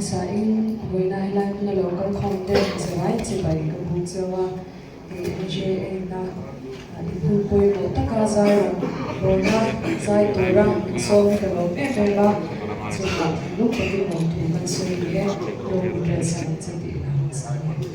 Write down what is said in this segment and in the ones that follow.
Hmasain vawiina helai hmuna lo kal khawm te zavai chibai ka buk cheu a, hei NJA-na inhmun pawimawh taka zai rawn rawna zai tura min sawm hi ka lawm em em a, chungah thinlung takin lawmthu kan sawi ni e, lawm min relsak ang che tih ka han sawi e.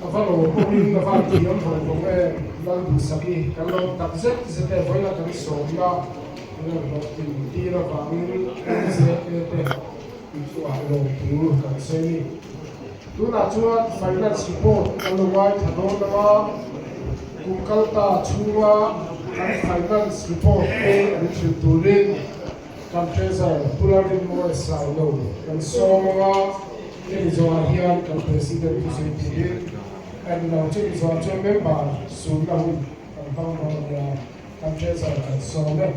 A va lo pawhin a van thiam vawng vawng em Lalduhsaki kan lo tak zet zet e vawiin a kan sawmna rawn hlawhtlin tir avangin MZA te inchhuah lawmthu kan sawi a ni. Tunah chuan finance report kan lo ngaithla dawn lo a, kum kalta chhunga kan finance report te an hrilh turin Kan Treasurer Pu Lalrinmawia Sailo kan sawm anga hemi zawhah hian kan President thusawi turin kan lo chumi zawhah chuan member sunna hun kan hmang dawn ania kan Treasurer kan sawm e.